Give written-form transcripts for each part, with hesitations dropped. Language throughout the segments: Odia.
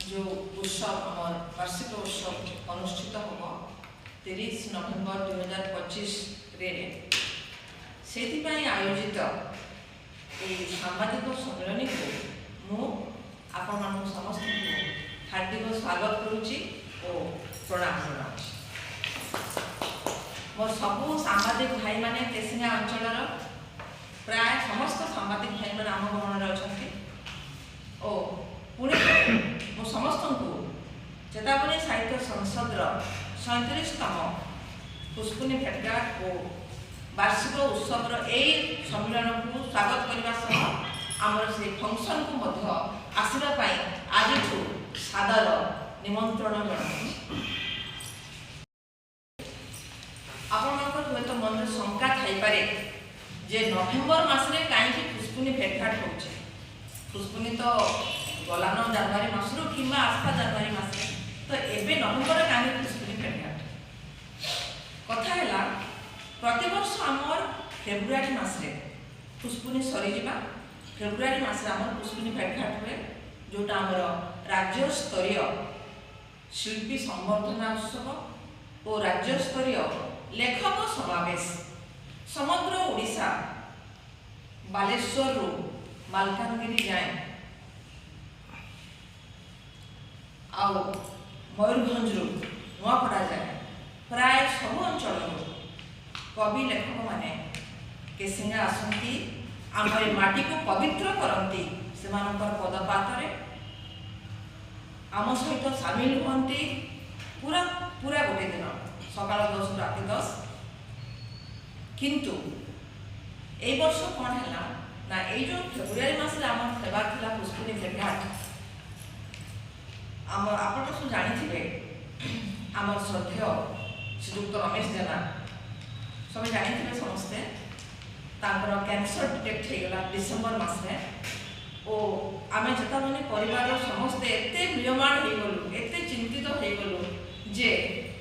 ଯେଉଁ ଉତ୍ସବ, ଆମର ବାର୍ଷିକ ଉତ୍ସବ ଅନୁଷ୍ଠିତ ହେବ 30 ନଭେମ୍ବର 2025ରେ, ସେଇଥିପାଇଁ ଆୟୋଜିତ ଏଇ ସାମ୍ବାଦିକ ସମ୍ମିଳନୀକୁ ମୁଁ ଆପଣମାନଙ୍କୁ ସମସ୍ତଙ୍କୁ ହାର୍ଦ୍ଦିକ ସ୍ୱାଗତ କରୁଛି ଓ ପ୍ରଣାମ ଜଣାଉଛି। ମୋର ସବୁ ସାମ୍ବାଦିକ ଭାଇମାନେ, କେସିଙ୍ଗା ଅଞ୍ଚଳର ପ୍ରାୟ ସମସ୍ତ ସାମ୍ବାଦିକ ଭାଇମାନେ ଆମ ଗହଣରେ ଅଛନ୍ତି ଓ ପୁଣି ଥରେ ମୁଁ ସମସ୍ତଙ୍କୁ ଚେତାବନୀ ସାହିତ୍ୟ ସଂସଦର 37ତମ ପୁଷ୍ପୁନି ଭେଟଘାଟ ଓ ବାର୍ଷିକ ଉତ୍ସବର ଏଇ ସମ୍ମିଳନୀକୁ ସ୍ୱାଗତ କରିବା ସହ ଆମର ସେଇ ଫଙ୍କସନକୁ ମଧ୍ୟ ଆସିବା ପାଇଁ ଆଜିଠୁ ସାଦର ନିମନ୍ତ୍ରଣ ଜଣାଉଛି। ଆପଣମାନଙ୍କର ହୁଏତ ମନରେ ଶଙ୍କା ଥାଇପାରେ ଯେ ନଭେମ୍ବର ମାସରେ କାହିଁକି ପୁଷ୍ପୁନି ଭେଟଘାଟ ହେଉଛି? ପୁଷ୍ପୁନି ତ ଗଲାନ ଜାନୁଆରୀ ମାସରୁ କିମ୍ବା ଆସ୍ଥା ଜାନୁଆରୀ ମାସରେ, ତ ଏବେ ନଭେମ୍ବରରେ କାହିଁକି ପୁଷ୍ପୁନି ଭେଟଘାଟ? କଥା ହେଲା, ପ୍ରତିବର୍ଷ ଆମର ଫେବୃଆରୀ ମାସରେ ପୁଷ୍ପୁନି ସରିଯିବା, ଫେବୃଆରୀ ମାସରେ ଆମର ପୁଷ୍ପୁନି ଭେଟଘାଟ ହୁଏ, ଯେଉଁଟା ଆମର ରାଜ୍ୟସ୍ତରୀୟ ଶିଳ୍ପୀ ସମ୍ବର୍ଦ୍ଧନା ଉତ୍ସବ ଓ ରାଜ୍ୟସ୍ତରୀୟ ଲେଖକ ସମାବେଶ। ସମଗ୍ର ଓଡ଼ିଶା, ବାଲେଶ୍ୱରରୁ ମାଲକାନଗିରି ଯାଏଁ ଆଉ ମୟୂରଭଞ୍ଜରୁ ନୂଆପଡ଼ା ଯାଏଁ, ପ୍ରାୟ ସବୁ ଅଞ୍ଚଳରୁ କବି ଲେଖକମାନେ କେସିଙ୍ଗା ଆସନ୍ତି, ଆମର ଏ ମାଟିକୁ ପବିତ୍ର କରନ୍ତି ସେମାନଙ୍କର ପଦପାତରେ, ଆମ ସହିତ ସାମିଲ ହୁଅନ୍ତି ପୁରା ପୁରା ଗୋଟେ ଦିନ, ସକାଳ 10ରୁ ରାତି 10। କିନ୍ତୁ ଏଇ ବର୍ଷ କ'ଣ ହେଲା ନା, ଏଇ ଯେଉଁ ଫେବୃଆରୀ ମାସରେ ଆମର ହେବାର ଥିଲା ପୁଷ୍ପୁନି ଭେଟଘାଟ, ଆମ ଆପଣ ସବୁ ଜାଣିଥିବେ, ଆମର ଶ୍ରଦ୍ଧେୟ ଶ୍ରୀଯୁକ୍ତ ରମେଶ ଜେନା, ସବେ ଜାଣିଥିବେ ସମସ୍ତେ, ତାଙ୍କର କ୍ୟାନ୍ସର ଡିଟେକ୍ଟ ହେଇଗଲା ଡିସେମ୍ବର ମାସରେ ଓ ଆମେ ଚେତାବନୀ ପରିବାରର ସମସ୍ତେ ଏତେ ମ୍ରିୟମାଣ ହେଇଗଲୁ, ଏତେ ଚିନ୍ତିତ ହେଇଗଲୁ ଯେ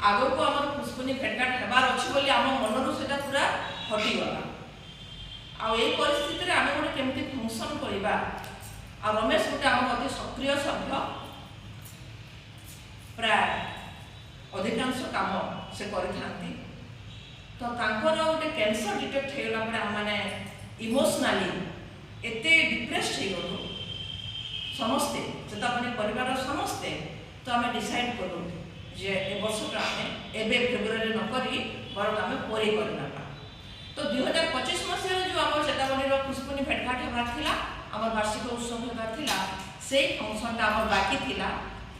ଆଗକୁ ଆମର ପୁଷ୍ପୁନି ଭେଟଘାଟ ହେବାର ଅଛି ବୋଲି ଆମ ମନରୁ ସେଟା ପୁରା ହଟିଗଲା। ଆଉ ଏଇ ପରିସ୍ଥିତିରେ ଆମେ ଗୋଟେ କେମିତି ଫଙ୍କସନ୍ କରିବା? ଆଉ ରମେଶ ଗୋଟେ ଆମର ଅତି ସକ୍ରିୟ ସଭ୍ୟ, ପ୍ରାୟ ଅଧିକାଂଶ କାମ ସେ କରିଥାନ୍ତି। ତ ତାଙ୍କର ଗୋଟେ କ୍ୟାନ୍ସର ଡିଟେକ୍ଟ ହେଇଗଲା ପରେ ଆମମାନେ ଇମୋସନାଲି ଏତେ ଡିପ୍ରେସ୍ଡ ହେଇଗଲୁ ସମସ୍ତେ, ଚେତାବନୀ ପରିବାରର ସମସ୍ତେ। ତ ଆମେ ଡିସାଇଡ୍ କଲୁ ଯେ ଏ ବର୍ଷଟା ଆମେ ଏବେ ଫେବୃଆରୀରେ ନ କରି ବରଂ ଆମେ ପରେ କରିନେବା। ତ 2025 ମସିହାରେ ଯେଉଁ ଆମର ଚେତାବନୀର ପୁଷ୍ପୁନି ଭେଟଘାଟ ହେବାର ଥିଲା, ଆମର ବାର୍ଷିକ ଉତ୍ସବ ହେବାର ଥିଲା, ସେଇ ଫଙ୍କସନଟା ଆମର ବାକି ଥିଲା,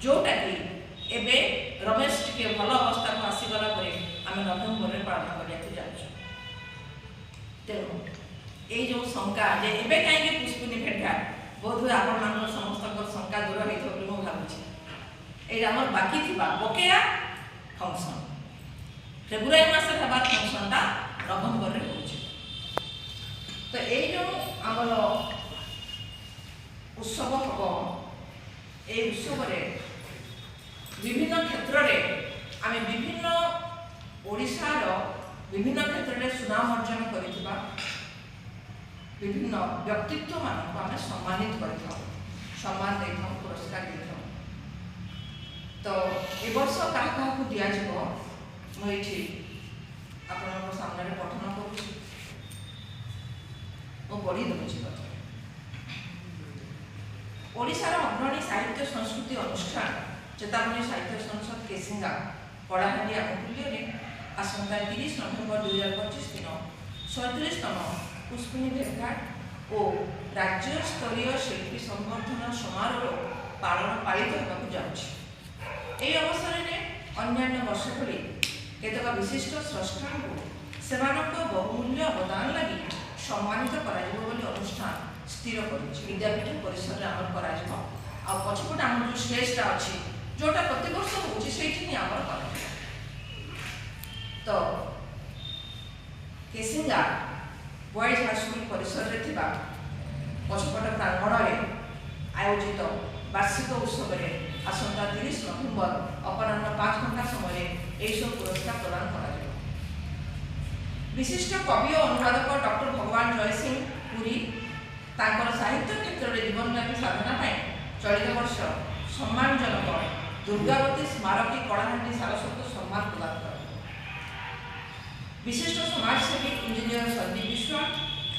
ଯେଉଁଟାକି ଏବେ ରମେଶ ଟିକେ ଭଲ ଅବସ୍ଥାକୁ ଆସିଗଲା ପରେ ଆମେ ନଭେମ୍ବରରେ ପାଳନ କରିବାକୁ ଯାଉଛୁ। ତେଣୁ ଏଇ ଯେଉଁ ଶଙ୍କା ଯେ ଏବେ କାହିଁକି ପୁଷ୍ପୁନି ଭେଟଘାଟ, ବୋଧହୁଏ ଆପଣମାନଙ୍କର ସମସ୍ତଙ୍କର ଶଙ୍କା ଦୂର ହେଇଥିବ ବୋଲି ମୁଁ ଭାବୁଛି। ଏଇଟା ଆମର ବାକି ଥିବା ବକେୟା ଫଙ୍କସନ୍, ଫେବୃଆରୀ ମାସରେ ହେବାର ଫଙ୍କସନ୍ଟା ନଭେମ୍ବରରେ ହେଉଛି। ତ ଏଇ ଯେଉଁ ଆମର ଉତ୍ସବ ହେବ, ଏଇ ଉତ୍ସବରେ ବିଭିନ୍ନ କ୍ଷେତ୍ରରେ ଆମେ ବିଭିନ୍ନ ଓଡ଼ିଶାର ବିଭିନ୍ନ କ୍ଷେତ୍ରରେ ସୁନାମ ଅର୍ଜନ କରିଥିବା ବିଭିନ୍ନ ବ୍ୟକ୍ତିତ୍ୱମାନଙ୍କୁ ଆମେ ସମ୍ମାନିତ କରିଥାଉ, ସମ୍ମାନ ଦେଇଥାଉ, ପୁରସ୍କାର ଦେଇଥାଉ। ତ ଏ ବର୍ଷ କାହା କାହାକୁ ଦିଆଯିବ, ମୁଁ ଏଇଠି ଆପଣଙ୍କ ସାମ୍ନାରେ ପଠନ କରୁଛି, ମୁଁ ପଢ଼ି ଦେଉଛି ପ୍ରଥମେ। ଓଡ଼ିଶାର ଅଗ୍ରଣୀ ସାହିତ୍ୟ ସଂସ୍କୃତି ଅନୁଷ୍ଠାନ ଚେତାବନୀ ସାହିତ୍ୟ ସଂସଦ, କେସିଙ୍ଗା, କଳାହାଣ୍ଡି ଆନୁକୂଲ୍ୟରେ ଆସନ୍ତା 30 ନଭେମ୍ବର 2025 ଦିନ 37ତମ ପୁଷ୍ପିନୀ ଭେଟଘାଟ ଓ ରାଜ୍ୟସ୍ତରୀୟ ଶିଳ୍ପୀ ସମ୍ବର୍ଦ୍ଧନା ସମାରୋହ ପାଳିତ ହେବାକୁ ଯାଉଛି। ଏହି ଅବସରରେ ଅନ୍ୟାନ୍ୟ ବର୍ଷ ଭଳି କେତେକ ବିଶିଷ୍ଟ ସ୍ରଷ୍ଟାଙ୍କୁ ସେମାନଙ୍କ ବହୁମୂଲ୍ୟ ଅବଦାନ ଲାଗି ସମ୍ମାନିତ କରାଯିବ ବୋଲି ଅନୁଷ୍ଠାନ ସ୍ଥିର କରିଛି। ବିଦ୍ୟାପୀଠ ପରିସରରେ ଆମର କରାଯିବ ଆଉ ପଛପଟେ ଆମର ଯେଉଁ ଷ୍ଟେଜଟା ଅଛି, ଯେଉଁଟା ପ୍ରତିବର୍ଷ ହେଉଛି, ସେଇଠି ହିଁ ଆମର କରାଯିବ। ତ କେସିଙ୍ଗା ବଏଜ୍ ହାଇସ୍କୁଲ ପରିସରରେ ଥିବା ପଛପଟ ପ୍ରାଙ୍ଗଣରେ ଆୟୋଜିତ ବାର୍ଷିକ ଉତ୍ସବରେ ଆସନ୍ତା 30 ନଭେମ୍ବର ଅପରାହ୍ନ 5 ଘଣ୍ଟା ସମୟରେ ଏହିସବୁ ପୁରସ୍କାର ପ୍ରଦାନ କରାଯିବ। ବିଶିଷ୍ଟ କବି ଓ ଅନୁବାଦକ ଡକ୍ଟର ଭଗବାନ ଜୟସିଂହ, ପୁରୀ, ତାଙ୍କର ସାହିତ୍ୟ କ୍ଷେତ୍ରରେ ଜୀବନବ୍ୟାପୀ ସାଧନା ପାଇଁ ଚଳିତ ବର୍ଷ ସମ୍ମାନଜନକ ଦୁର୍ଗାବତୀ ସ୍ମାରକୀ କଳାହାଣ୍ଡି ସାରସ୍ୱତ ସମ୍ମାନ ପ୍ରଦାନ କରାଯିବ। ବିଶିଷ୍ଟ ସମାଜସେବୀ ଇଞ୍ଜିନିୟର ସନ୍ଦୀପ ବିଶ୍ୱାଳ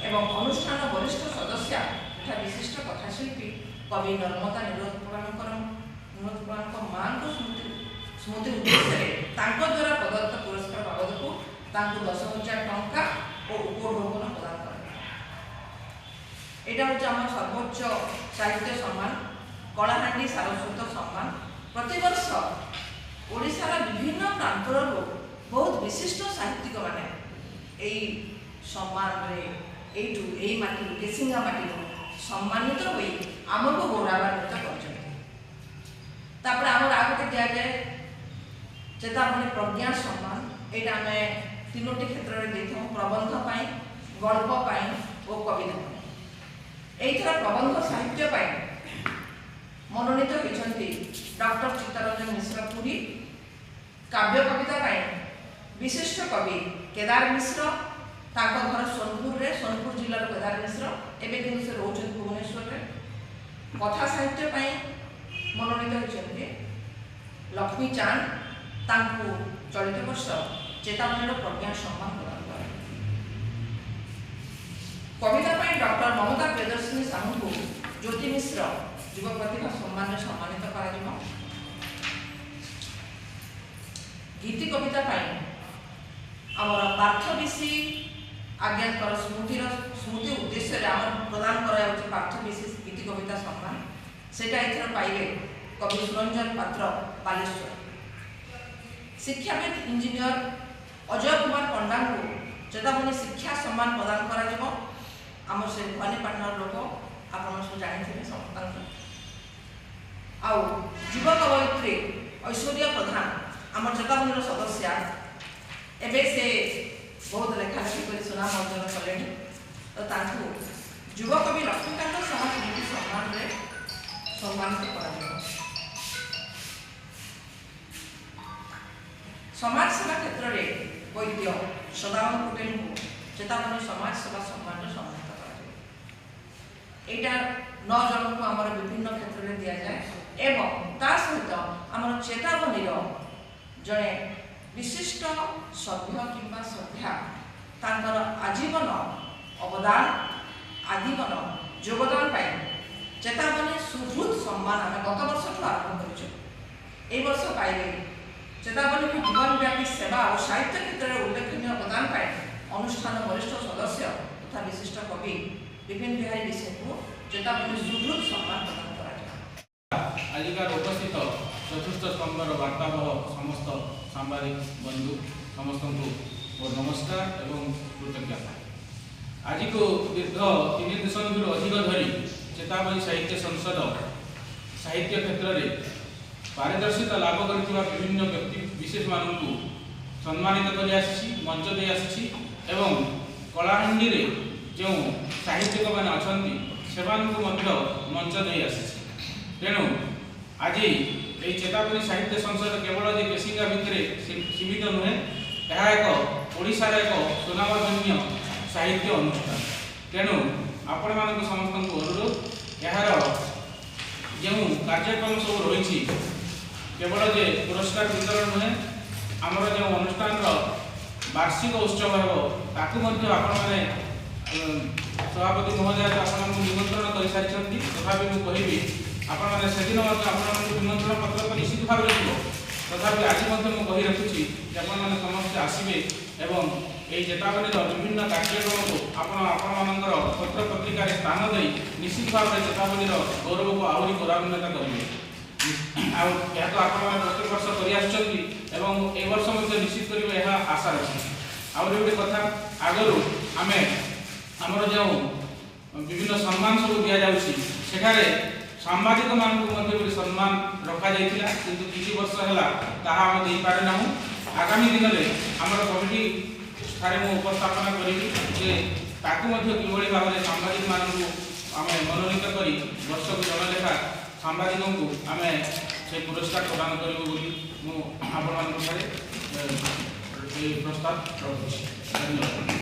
ଏବଂ ଅନୁଷ୍ଠାନ ବରିଷ୍ଠ ସଦସ୍ୟା ତଥା ବିଶିଷ୍ଟ କଥାଶିଳ୍ପୀ କବି ନର୍ମଦା ନିରୋଦ ପ୍ରଧାନଙ୍କ ମାଙ୍କ ସ୍ମୃତି ଉଦ୍ଦେଶ୍ୟରେ ତାଙ୍କ ଦ୍ୱାରା ପ୍ରଦତ୍ତ ପୁରସ୍କାର ବାବଦକୁ ତାଙ୍କୁ 10,000 ଟଙ୍କା ଓ ଉପଢୌକନ ପ୍ରଦାନ କରାଯିବ। ଏଇଟା ହେଉଛି ଆମର ସର୍ବୋଚ୍ଚ ସାହିତ୍ୟ ସମ୍ମାନ, କଳାହାଣ୍ଡି ସାରସ୍ୱତ ସମ୍ମାନ। ପ୍ରତିବର୍ଷ ଓଡ଼ିଶାର ବିଭିନ୍ନ ପ୍ରାନ୍ତରରୁ ବହୁତ ବିଶିଷ୍ଟ ସାହିତ୍ୟିକମାନେ ଏଇ ସମ୍ମାନରେ ଏଇଠୁ, ଏଇ ମାଟିରୁ, କେସିଙ୍ଗା ମାଟିରୁ ସମ୍ମାନିତ ହୋଇ ଆମକୁ ଗୌରବାନ୍ୱିତ କରିଛନ୍ତି। ତାପରେ ଆମର ଆଉ ଗୋଟେ ଦିଆଯାଏ ଚେତାବନୀ ପ୍ରଜ୍ଞା ସମ୍ମାନ। ଏଇଟା ଆମେ ତିନୋଟି କ୍ଷେତ୍ରରେ ଦେଇଥାଉ, ପ୍ରବନ୍ଧ ପାଇଁ, ଗଳ୍ପ ପାଇଁ ଓ କବିତା ପାଇଁ। ଏଇଥର ପ୍ରବନ୍ଧ ସାହିତ୍ୟ ପାଇଁ ମନୋନୀତ ହୋଇଛନ୍ତି ଡକ୍ଟର ଚିତ୍ତରଞ୍ଜନ ମିଶ୍ର, ପୁରୀ। କାବ୍ୟ କବିତା ପାଇଁ ବିଶିଷ୍ଟ କବି କେଦାର ମିଶ୍ର, ତାଙ୍କ ଘର ସୋନପୁରରେ, ସୋନପୁର ଜିଲ୍ଲାର କେଦାର ମିଶ୍ର, ଏବେ କିନ୍ତୁ ସେ ରହୁଛନ୍ତି ଭୁବନେଶ୍ୱରରେ। କଥା ସାହିତ୍ୟ ପାଇଁ ମନୋନୀତ ହୋଇଛନ୍ତି ଲକ୍ଷ୍ମୀ ଚାନ୍ଦ। ତାଙ୍କୁ ଚଳିତ ବର୍ଷ ଚେତାବନୀର ପ୍ରଜ୍ଞା ସମ୍ମାନ ପ୍ରଦାନ କରାଯିବ। କବିତା ପାଇଁ ଡକ୍ଟର ମମତା ପ୍ରିୟଦର୍ଶିନୀ ସାହୁଙ୍କୁ ଜ୍ୟୋତି ମିଶ୍ର ଯୁବ ପ୍ରତିଭା ସମ୍ମାନରେ ସମ୍ମାନିତ କରାଯିବ। ଗୀତି କବିତା ପାଇଁ ଆମର ପାର୍ଥ ବିଶି ଆଜ୍ଞାଙ୍କର ସ୍ମୃତି ଉଦ୍ଦେଶ୍ୟରେ ଆମର ପ୍ରଦାନ କରାଯାଉଛି ପାର୍ଥ ବିଶି ଗୀତି କବିତା ସମ୍ମାନ। ସେଇଟା ଏଥର ପାଇବେ କବି ସୁରଞ୍ଜନ ପାତ୍ର, ବାଲେଶ୍ୱର। ଶିକ୍ଷାବିତ୍ ଇଞ୍ଜିନିୟର ଅଜୟ କୁମାର ପଣ୍ଡାଙ୍କୁ ଚେତାବନୀ ଶିକ୍ଷା ସମ୍ମାନ ପ୍ରଦାନ କରାଯିବ। ଆମର ସେ ଭବାନୀପାଟଣାର ଲୋକ, ଆପଣ ସବୁ ଜାଣିଥିବେ ସମସ୍ତଙ୍କୁ। ଆଉ ଯୁବ କବୟିତ୍ରୀ ଐଶ୍ୱର୍ଯ୍ୟା ପ୍ରଧାନ ଆମ ଚେତାବନୀର ସଦସ୍ୟା। ଏବେ ସେ ବହୁତ ଲେଖାଲେଖି କରି ସୁନାମ ଅର୍ଜନ କଲେଣି। ତ ତାଙ୍କୁ ଯୁବକବି ଲକ୍ଷ୍ମୀକାନ୍ତ ସାହା ସ୍ମୃତି ସମ୍ମାନରେ ସମ୍ମାନିତ କରାଯିବ। ସମାଜସେବା କ୍ଷେତ୍ରରେ ବୈଦ୍ୟ ସଦାନନ୍ଦ ପଟେଲଙ୍କୁ ଚେତାବନୀ ସମାଜସେବା ସମ୍ମାନରେ ସମ୍ମାନିତ କରାଯିବ। ଏଇଟା ନଅ ଜଣଙ୍କୁ ଆମର ବିଭିନ୍ନ କ୍ଷେତ୍ରରେ ଦିଆଯାଏ ଏବଂ ତା ସହିତ ଆମର ଚେତାବନୀର ଜଣେ ବିଶିଷ୍ଟ ସଭ୍ୟ କିମ୍ବା ସଭ୍ୟା ତାଙ୍କର ଆଜୀବନ ଅବଦାନ, ଆଜୀବନ ଯୋଗଦାନ ପାଇଁ ଚେତାବନୀ ସୁହୃଦ୍ ସମ୍ମାନ ଆମେ ଗତ ବର୍ଷଠୁ ଆରମ୍ଭ କରିଛୁ। ଏଇ ବର୍ଷ ପାଇବେ ଚେତାବନୀକୁ ଜୀବନବ୍ୟାପୀ ସେବା ଓ ସାହିତ୍ୟ କ୍ଷେତ୍ରରେ ଉଲ୍ଲେଖନୀୟ ଅବଦାନ ପାଇଁ ଅନୁଷ୍ଠାନ ବରିଷ୍ଠ ସଦସ୍ୟ ତଥା ବିଶିଷ୍ଟ କବି ବିପିନ ବିହାରୀ ବିଶିଙ୍କୁ ଚେତାବନୀ ସୁହୃଦ୍ ସମ୍ମାନ ପ୍ରଦାନ କରାଯିବ। ଆଜିକାର ଉପସ୍ଥିତ ଚତୁର୍ଥ ସ୍ତମ୍ଭର ବାର୍ତ୍ତାବହ ସମସ୍ତ ସାମ୍ବାଦିକ ବନ୍ଧୁ ସମସ୍ତଙ୍କୁ ମୋର ନମସ୍କାର ଏବଂ କୃତଜ୍ଞତା। ଆଜିକୁ ଦୀର୍ଘ 3 ଦଶନ୍ଧିରୁ ଅଧିକ ଧରି ଚେତାବନୀ ସାହିତ୍ୟ ସଂସଦ ସାହିତ୍ୟ କ୍ଷେତ୍ରରେ ପାରିଦର୍ଶିତା ଲାଭ କରିଥିବା ବିଭିନ୍ନ ବ୍ୟକ୍ତି ବିଶେଷମାନଙ୍କୁ ସମ୍ମାନିତ କରି ଆସିଛି, ମଞ୍ଚ ଦେଇ ଆସିଛି ଏବଂ କଳାହାଣ୍ଡିରେ ଯେଉଁ ସାହିତ୍ୟିକମାନେ ଅଛନ୍ତି, ସେମାନଙ୍କୁ ମଧ୍ୟ ମଞ୍ଚ ଦେଇ ଆସିଛି। ତେଣୁ ଆଜି ଏହି ଚେତାବନୀ ସାହିତ୍ୟ ସଂସଦ କେବଳ ଯେ କେସିଙ୍ଗା ଭିତରେ ସୀମିତ ନୁହେଁ, ଏହା ଏକ ଓଡ଼ିଶାର ଏକ ସୁନାମଧନ୍ୟ ସାହିତ୍ୟ ଅନୁଷ୍ଠାନ। ତେଣୁ ଆପଣମାନଙ୍କୁ ସମସ୍ତଙ୍କୁ ଅନୁରୋଧ, ଏହାର ଯେଉଁ କାର୍ଯ୍ୟକ୍ରମ ସବୁ ରହିଛି, କେବଳ ଯେ ପୁରସ୍କାର ବିତରଣ ନୁହେଁ, ଆମର ଯେଉଁ ଅନୁଷ୍ଠାନର ବାର୍ଷିକ ଉତ୍ସବ ହେବ, ତାକୁ ମଧ୍ୟ ଆପଣମାନେ, ସଭାପତି ମହୋଦୟ ତ ଆପଣଙ୍କୁ ନିମନ୍ତ୍ରଣ କରିସାରିଛନ୍ତି, ତଥାପି ମୁଁ କହିବି, ଆପଣମାନେ ସେଦିନ ମଧ୍ୟ ଆପଣମାନଙ୍କୁ ନିମନ୍ତ୍ରଣ ପତ୍ର ତ ନିଶ୍ଚିତ ଭାବରେ ଥିବ, ତଥାପି ଆଜି ମଧ୍ୟ ମୁଁ କହି ରଖୁଛି ଯେ ଆପଣମାନେ ସମସ୍ତେ ଆସିବେ ଏବଂ ଏହି ଚେତାବନୀର ବିଭିନ୍ନ କାର୍ଯ୍ୟକ୍ରମକୁ ଆପଣ ଆପଣମାନଙ୍କର ପତ୍ର ପତ୍ରିକାରେ ସ୍ଥାନ ଦେଇ ନିଶ୍ଚିତ ଭାବରେ ଚେତାବନୀର ଗୌରବକୁ ଆହୁରି ଗୌରବାନ୍ୱିତ କରିବେ। ଆଉ ଏହାକୁ ଆପଣମାନେ ପ୍ରତ୍ୟେକ ବର୍ଷ କରି ଆସୁଛନ୍ତି ଏବଂ ଏ ବର୍ଷ ମଧ୍ୟ ନିଶ୍ଚିତ କରିବେ, ଏହା ଆଶା ଅଛି। ଆହୁରି ଗୋଟେ କଥା, ଆଗରୁ ଆମେ ଆମର ଯେଉଁ ବିଭିନ୍ନ ସମ୍ମାନ ସବୁ ଦିଆଯାଉଛି, ସେଠାରେ ସାମ୍ବାଦିକମାନଙ୍କୁ ମଧ୍ୟ ଗୋଟେ ସମ୍ମାନ ରଖାଯାଇଥିଲା, କିନ୍ତୁ କିଛି ବର୍ଷ ହେଲା ତାହା ଆମେ ଦେଇପାରିନାହୁଁ। ଆଗାମୀ ଦିନରେ ଆମର କମିଟି ଠାରେ ମୁଁ ଉପସ୍ଥାପନା କରିବି ଯେ ତାକୁ ମଧ୍ୟ କିଭଳି ଭାବରେ ସାମ୍ବାଦିକମାନଙ୍କୁ ଆମେ ମନୋନୀତ କରି ବର୍ଷକୁ ଜଣେ ଲେଖା ସାମ୍ବାଦିକଙ୍କୁ ଆମେ ସେ ପୁରସ୍କାର ପ୍ରଦାନ କରିବୁ ବୋଲି ମୁଁ ଆପଣମାନଙ୍କ ଠାରେ ଏହି ପ୍ରସ୍ତାବ ରଖୁଛି। ଧନ୍ୟବାଦ।